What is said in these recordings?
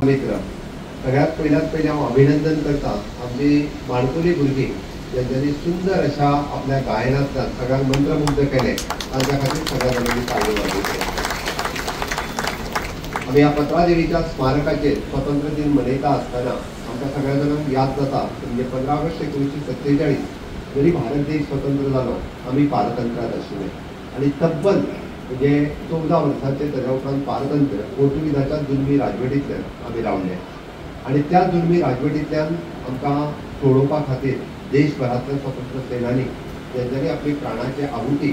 मित्र, सगळ्यात पयल्यात पयलीं हांव अभिनंदन करता आमची माणकुली भुरगीं ज्यांच्यानी सुंदर अशा आपल्या गायनांतल्यान सगळ्यांक मंत्रमुग्ध केलें, तांच्या खातीर सगळ्या जाणांनी ताळयो वाजोवच्यो। आमी ह्या पत्रादेवीच्या स्मारकाचेर स्वतंत्र दिन मनयता आसतना आमकां सगळ्या जाणांक याद जाता म्हणजे 15 ऑगस्ट 1947 जरी भारत देश स्वतंत्र जालो आमी पारतंत्र्यांत आशिल्ले आनी तब्बल म्हणजे 14 वर्सांचे ताज्या उपरांत पारतंत्र्य पोर्तुगीजाच्या जुलमी राजवटींतल्यान आमी रावले आनी त्या जुलमी राजवटींतल्यान आमकां सोडोवपा खातीर देशभरांतल्या स्वतंत्र सेनानी ज्यांच्यानी आपली प्राणाची आहुती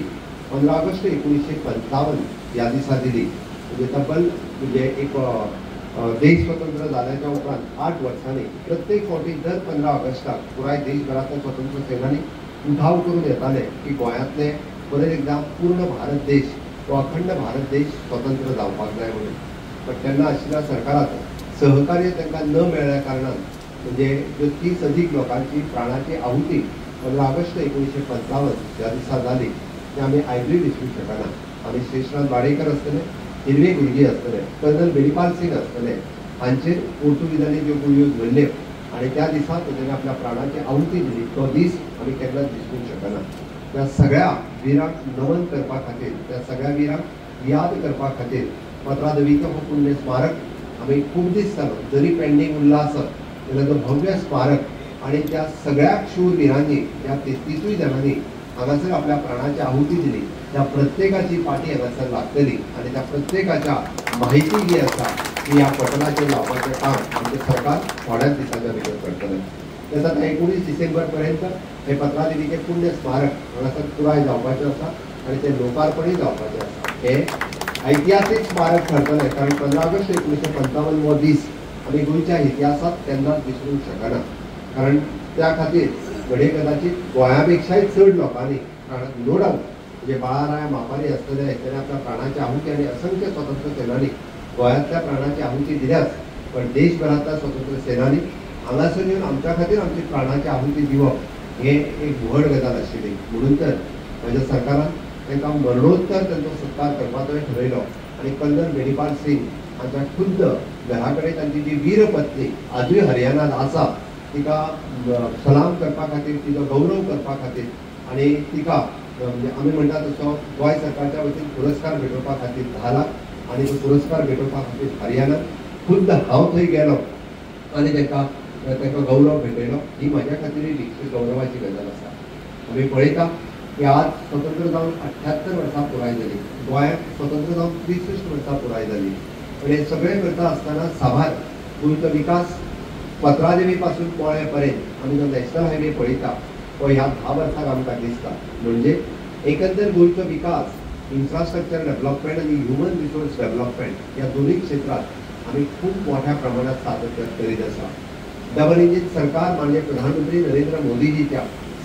15 ऑगस्ट 1955 ह्या दिसा दिली। म्हणजे तब्बल म्हणजे एक देश स्वतंत्र जाल्याच्या उपरांत 8 वर्सांनी प्रत्येक फावटी दर 15 ऑगस्टाक पुराय देशभरांतल्या स्वतंत्र सेनानी उठाव करून येताले की गोंयांतले परत एकदां पूर्ण भारत देश तो अखंड भारत देश स्वतंत्र जावपाक जाय म्हणून। पण तेन्ना आशिल्ल्या सरकाराक सहकार्य तांकां न मेळ्ळ्या कारणान म्हणजे ज्यो 30 अदीक लोकांची प्राणाची आहुती 15 ऑगस्ट 1955 ह्या दिसा जाली ती आमी आयजूय विसरूंक शकना। आमी श्रेष्ठनाथ वाडेकर आसतले, हिरवे गुरगी आसतले, कर्नल बेरीपाल सिंग आसतले, हांचेर पोर्तुगीजांनी ज्यो गुळयो झडल्यो आनी त्या दिसा तांणी आपल्या प्राणाची आहुती दिली तो दीस आमी केन्नाच विसरूंक शकना। त्या सगळ्या विरांक नमन करपा खातीर, त्या सगळ्या विरांक याद करपा खातीर पत्रादेवीचो हो पुण्य स्मारक आमी खूब दीस जालो जरी पेंडींग उरला आसत जाल्यार तो भव्य स्मारक आनी त्या सगळ्या शूरविरांनी, त्या 33 जाणांनी हांगासर आपल्या प्राणाची आहुती दिली त्या प्रत्येकाची पाटी हांगासर लागतली आनी त्या प्रत्येकाच्या माहिती जी आसा ती ह्या पटलाचेर लावपाचें काम आमचें सरकार थोड्याच दिसांच्या भितर करतलें। तेच आतां 19 डिसेंबर पर्यंत हें पत्रादेवीचें पुण्य स्मारक हांगासर पुराय जावपाचें आसा आनी तें लोकार्पणूय जावपाचें आसा। हें ऐतिहासीक स्मारक ठरतलें कारण 15 ऑगस्ट 1955 हो दीस आमी गोंयच्या इतिहासांत केन्नाच विसरूंक शकना, कारण त्या खातीर घडये कदाचित गोंया पेक्षाय चड लोकांनी नो डावट म्हणजे बाळाराय मापारी आसतले ताणें आपल्या प्राणाची आहुती आनी असंख्य स्वतंत्र सेनानी गोंयांतल्या प्राणाची आहुती दिल्याच, पण देशभरांतल्या स्वतंत्र सेनानी हांगासर येवन आमच्या खातीर आमची प्राणाची आहुती दिवप हें एक व्हड गजाल आशिल्ली। म्हणून तर म्हज्या सरकारान तांकां मरणोत्तर तांचो सत्कार करपाचोय ठरयलो आनी कर्नल बेरीपाल सिंग हांच्या खुद्द घरा कडेन तांची जी वीरपत्नी आजूय हरियाणांत आसा तिका सलाम करपा खातीर, तिचो गौरव करपा खातीर आनी तिका म्हणजे आमी म्हणटा तसो गोंय सरकारच्या वतीन पुरस्कार भेटोवपा खातीर 10 लाख आनी तो पुरस्कार भेटोवपा खातीर हरियाणांत खुद्द हांव थंय गेलो आनी तांकां गौरव भेटयलो। ही म्हाज्या खातीर गौरवाची गजाल आसा। आमी पळयता की आज स्वतंत्र जावन 78 वर्सां पुराय जाली, गोंयांत स्वतंत्र जावन 63 वर्सां पुराय जाली, पण हें सगळें करता आसतना साबार गोंयचो विकास पत्रादेवी पासून पोळ्या पर्यंत आमी जो नॅशनल हायवे पळयता तो ह्या 10 वर्सांक आमकां दिसता। म्हणजे एकंदर गोंयचो विकास इन्फ्रास्ट्रक्चर डेव्हलपमेंट आनी ह्युमन रिसोर्स डेव्हलपमेंट ह्या दोनूय क्षेत्रांत आमी खूब मोठ्या प्रमाणात सातत्य करीत आसा। डबल इंजीन सरकार माननीय प्रधानमंत्री नरेंद्र मोदीजीच्या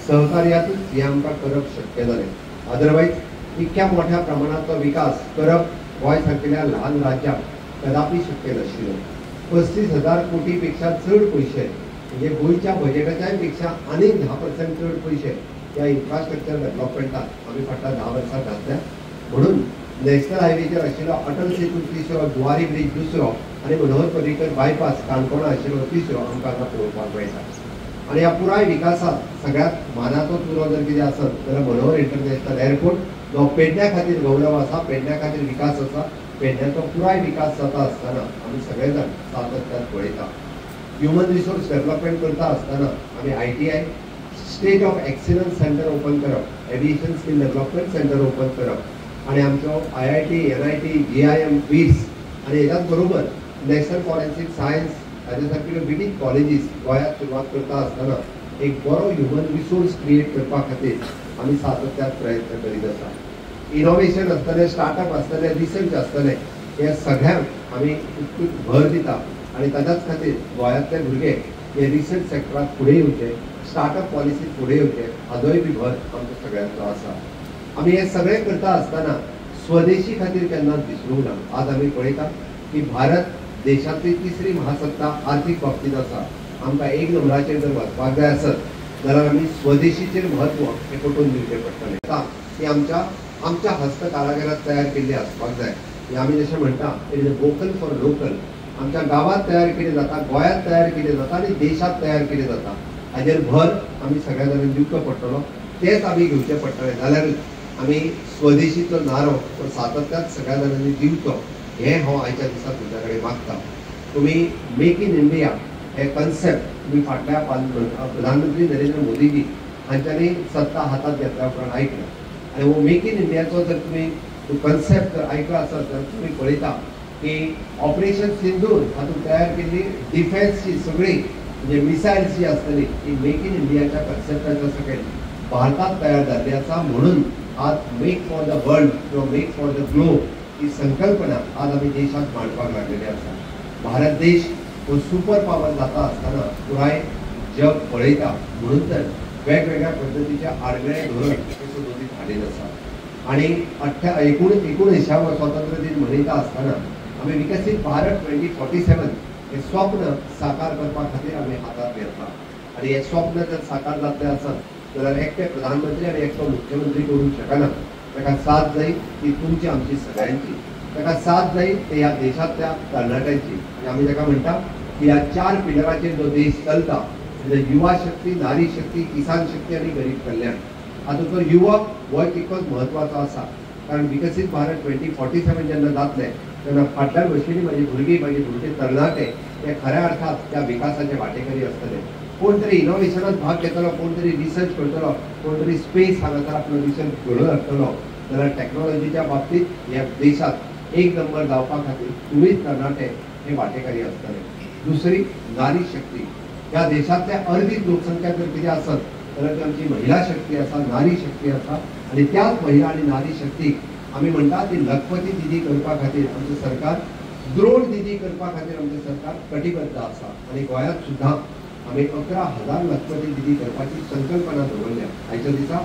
सहकार्यातूच हें आमकां करप शक्य जालें, अदरवायज इतक्या मोठ्या प्रमाणांत तो विकास करप गोंय सारकेल्या ल्हान राज्याक कदापी शक्य नाशिल्लें। 35,000 कोटी पेक्षा चड पयशे म्हणजे गोंयच्या बजेटाच्याय पेक्षा आनीक 10% चड पयशे ह्या इन्फ्रास्ट्रक्चर डेव्हलपमेंटात आमी फाटल्या 10 वर्सां घातल्या। म्हणून नॅशनल हायवेचेर आशिल्लो अटल सेतू तिसरो, जुवारी ब्रीज दुसरो आनी मनोहर पर्रीकर बायपास काणकोणा आशिल्लो तिसरो आमकां हांगा पळोवपाक मेळटा। आनी ह्या पुराय विकासांत सगळ्यांत मानाचो तुरो जर कितें आसत जाल्यार मनोहर इंटरनॅशनल एअरपोर्ट जो पेडण्या खातीर गौरव आसा, पेडण्या खातीर विकास आसा, पेडण्याचो पुराय विकास जाता आसतना आमी सगळे जाण सातत्यान पळयता। ह्युमन रिसोर्स डेव्हलपमेंट करता आसतना आमी ITI state of excellence centre open करप, aviation skill development centre open करप आनी आमचो IIT, NIT, GIM, बीट्स आनी हेच्याच बरोबर नॅशनल फॉरेन्सीक सायन्स हाजे सारकिल्यो विवीध कॉलेजीस गोंयांत सुरवात करता आसतना एक बरो ह्युमन रिसोर्स क्रिएट करपा खातीर आमी सातत्यान प्रयत्न करीत आसा। इनोवेशन आसतलें, स्टार्टअप आसतलें, रिसर्च आसतलें, हे सगळ्यांक आमी उत्कृश्ट भर दिता आनी ताच्याच खातीर गोंयांतले भुरगे हे रिसर्च सेक्टरांत फुडें येवचे, स्टार्टअप पॉलिसीत फुडें येवचे हाजोय बी भर आमचो सगळ्यांचो आसा। आमी हें सगळें करता आसतना स्वदेशी खातीर केन्नाच विसरूंक ना। आज आमी पळयता की भारत देशांतली तिसरी महासत्ता आर्थीक बाबतींत आसा। आमकां एक नंबराचेर जर वचपाक जाय आसत जाल्यार आमी स्वदेशीचेर म्हत्व हें पटोवन दिवचें पडटलें। आतां ती आमच्या आमच्या हस्तकारागिरात तयार केल्ली आसपाक जाय। आमी जशें म्हणटा it is a vocal for local. आमच्या गांवांत तयार केलें जाता, गोंयांत तयार केलें जाता आनी देशांत तयार केलें जाता. हाजेर भर आमी सगळ्या जाणांनी दिवचो पडटलो, तेच आमी घेवचें पडटलें, जाल्यारूच आमी स्वदेशीचो नारो तो सातत्यान सगळ्या जाणांनी दिवचो हें हांव आयच्या दिसा तुमच्या कडेन मागता. तुमी मेक इन इंडिया हे कन्सेप्ट तुमी फाटल्या प्रधानमंत्री नरेंद्र मोदीजी हांच्यांनी सत्ता हातांत घेतल्या उपरांत आयकला आनी हो मेक इन इंडियाचो जर तुमी कन्सेप्ट जर आयकला आसत जाल्यार तुमी पळयता की ऑपरेशन सिंदूर हातूंत तयार केल्ली डिफेन्सची सगळी म्हणजे मिसायल्स जी आसतली ती मेक इन इंडियाच्या कन्सेप्टाच्या सकयल भारतांत तयार जाल्ली आसा. म्हणून आज मेक फॉर the world किंवा मेक फॉर the globe ही संकल्पना आज आमी देशांत मांडपाक लागलेली आसा. भारत देश हो सुपर पावर जाता आसतना पुराय जग पळयता, म्हणून तर वेगवेगळ्या पद्दतीचे आडमेळे धोरण हे सदोदीत हाडीत आसा. आनी 89व्या स्वातंत्र्य दिन मनयता आसतना आमी विकसीत भारत 2047 हे स्वप्न साकार करपा खातीर आमी हातांत घेतला आनी हें स्वप्न जर साकार जातलें आसत जाल्यार एकटे प्रधानमंत्री आनी एकटो मुख्यमंत्री करूंक शकना. ताका साथ जाय ती तुमची आमची सगळ्यांची, ताका साथ जाय ते ह्या देशांतल्या तरणाट्यांची. आनी आमी ताका म्हणटा की ह्या 4 पिलराचेर जो देश चलता म्हणजे युवा शक्ती, नारी शक्ती, किसान शक्ती आनी गरीब कल्याण, हातूंतलो युवक हो तितकोच म्हत्वाचो आसा. कारण विकसीत भारत 2047 जेन्ना जातलें तेन्ना फाटल्यान बशिल्ली म्हाजी भुरगीं, म्हाजे भुरगे तरणाटे ते खऱ्या अर्थात त्या विकासाचे वाटेकरी आसतले. कोण तरी इनोव्हेशनात भाग घेतलो, कोण तरी रिसर्च करतलो, कोण तरी स्पेस हांगासर आपलो रिसर्च घडोवन हाडटलो, जाल्यार टॅक्नोलॉजीच्या बाबतीत ह्या देशांत एक नंबर जावपा खातीर तुमीच तरणाटे हे वाटेकरी आसतले. दुसरी नारी शक्ती, ह्या देशांतल्या अर्दीच लोकसंख्या जर कितें आसत जाल्यार ती आमची महिला शक्ती आसा, नारी शक्ती आसा. आनी त्याच महिला आनी नारी शक्तीक आमी म्हणटा ती लखपती दिदी करपा खातीर आमचें सरकार, द्रोण दिदी करपा खातीर आमचें सरकार कटिबद्ध आसा. आनी गोंयांत सुद्दां आमी 11,000 लखपती दिदी करपाची संकल्पना दवरल्या. आयच्या दिसा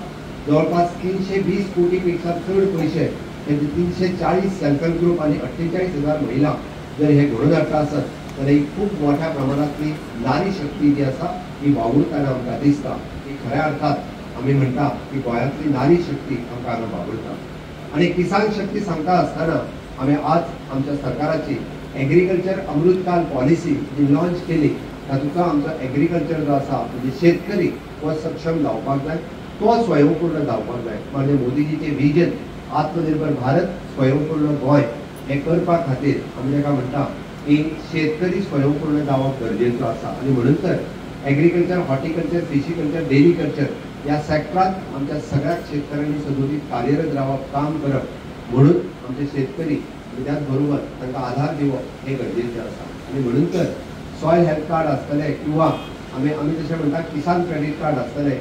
जवळपास 320 कोटी पेक्षा चड पयशे हे 340 सेल्फ हेल्प ग्रुप आनी 48,000 महिला जर हे घडोवन हाडटा आसत जाल्यार ही खूब मोठ्या प्रमाणांतली नारी शक्ती जी आसा ती वावुरतना आमकां दिसता. ही खऱ्या अर्थात आमी म्हणटा की गोंयांतली नारी शक्ती आमकां हांगा वावुरता. आनी किसान शक्ती सांगता आसतना आमी आज आमच्या सरकाराची एग्रीकल्चर अमृतकाल पॉलिसी जी लॉन्च केली तातूंतलो आमचो एग्रीकल्चर जो आसा म्हणजे शेतकरी हो सक्षम जावपाक जाय, तो स्वयंपूर्ण जावपाक जाय. म्हणजे मोदीजीचें विजन आत्मनिर्भर भारत, स्वयंपूर्ण गोंय हें करपा खातीर आमी ताका म्हणटा की शेतकरी स्वयंपूर्ण जावप गरजेचो आसा. आनी म्हणून तर एग्रीकल्चर, हॉर्टिकल्चर, फिशीकल्चर, डेरीकल्चर ह्या सेक्टरांत आमच्या सगळ्या शेतकऱ्यांनी सदोदीत कार्यरत रावप, काम करप, म्हणून आमचे शेतकरी त्याच बरोबर तांकां आधार दिवप हें गरजेचें आसा. आनी म्हणून तर सॉयल हेल्थ कार्ड आसतलें किंवा आमी आमी जशें म्हणटा किसान क्रेडीट कार्ड आसतलें,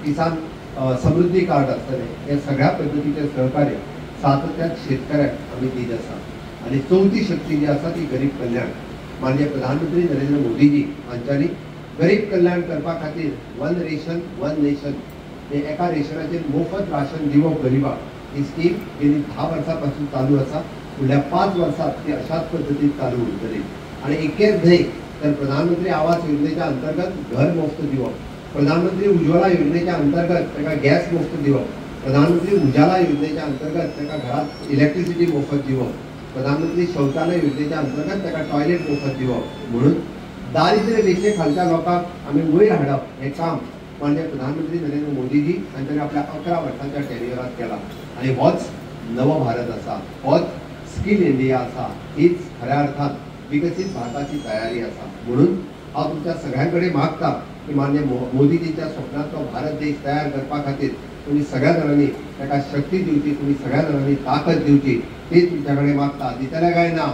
किसान समृद्धी कार्ड आसतलें, हे सगळ्या पद्दतीचें सहकार्य सातत्यान शेतकऱ्यांक आमी दीत आसा. आनी चवथी शक्ती जी आसा ती गरीब कल्याण. माननीय प्रधानमंत्री नरेंद्र मोदीजी हांच्यांनी गरीब कल्याण करपा खातीर वन रेशन वन नेशन हे एका रेशनाचेर मोफत राशन दिवप गरिबाक ही स्कीम गेली 10 वर्सां पासून चालू आसा. फुडल्या 5 वर्सांत ती अशाच पद्दतीन चालू उरतली. आनी एकेच न्हय तर प्रधानमंत्री आवास योजनेच्या अंतर्गत घर मुफ्त दिवप, प्रधानमंत्री उज्ज्वला योजनेच्या अंतर्गत ताका गॅस मुफ्त दिवप, प्रधानमंत्री उजाला योजनेच्या अंतर्गत ताका घरात इलेक्ट्रिसिटी मोफत दिवप, प्रधानमंत्री शौचालय योजनेच्या अंतर्गत ताका टॉयलेट मोफत दिवप, म्हणून दारिद्र्य रेषे खालच्या लोकांक आमी वयर हाडप हें काम माननीय प्रधानमंत्री नरेंद्र मोदीजी हांच्यांनी आपल्या 11 वर्सांच्या टेन्युअरांत केला. आनी होच नवो भारत आसा, होच स्कील इंडिया आसा, हीच खऱ्या अर्थान विकसीत भारताची तयारी आसा. म्हणून हांव तुमच्या सगळ्यां कडेन मागता की माननीय मोदीजीच्या स्वप्नांतलो भारत देश तयार करपा खातीर तुमी सगळ्या जाणांनी ताका शक्ती दिवची, तुमी सगळ्या जाणांनी ताकद दिवची, ती तुमच्या कडेन मागता. दितले काय ना?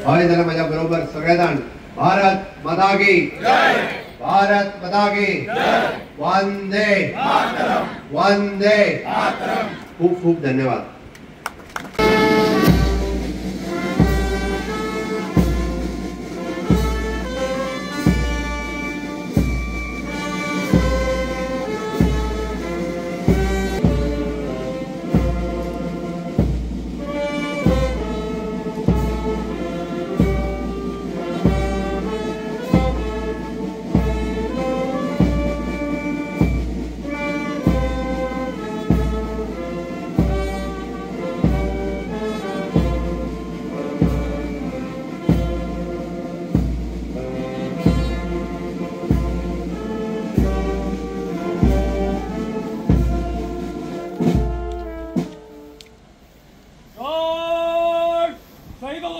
हय जाल्यार म्हाज्या बरोबर सगळे जाण भारत माता की जय, भारत माता की जय, वंदे मातरम, वंदे मातरम. खूप खूप धन्यवाद.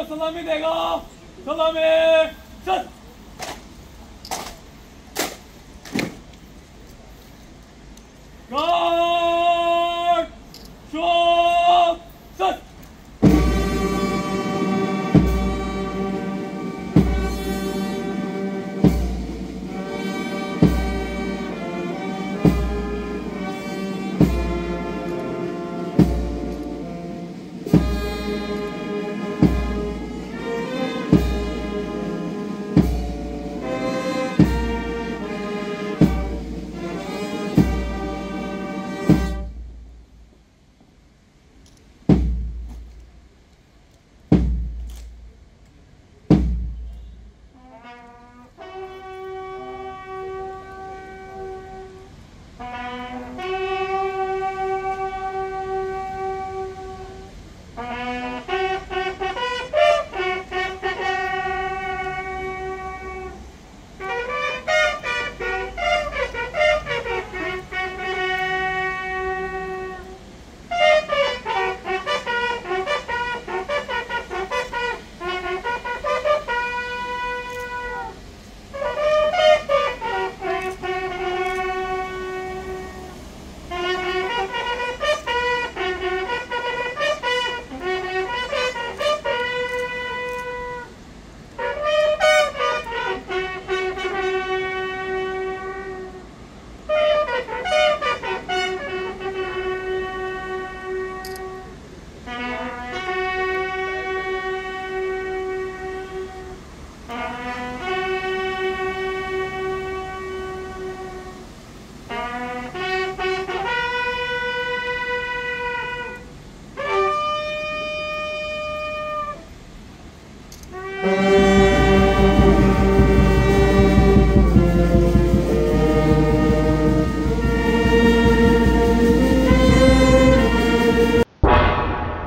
सलामी देगा। सलामी सर। गार्ड चौक सर।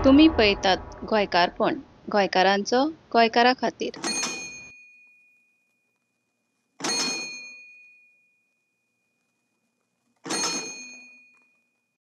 तुमी पळयतात गोंयकारपण, गोंयकारांचो गोंयकारा खातीर।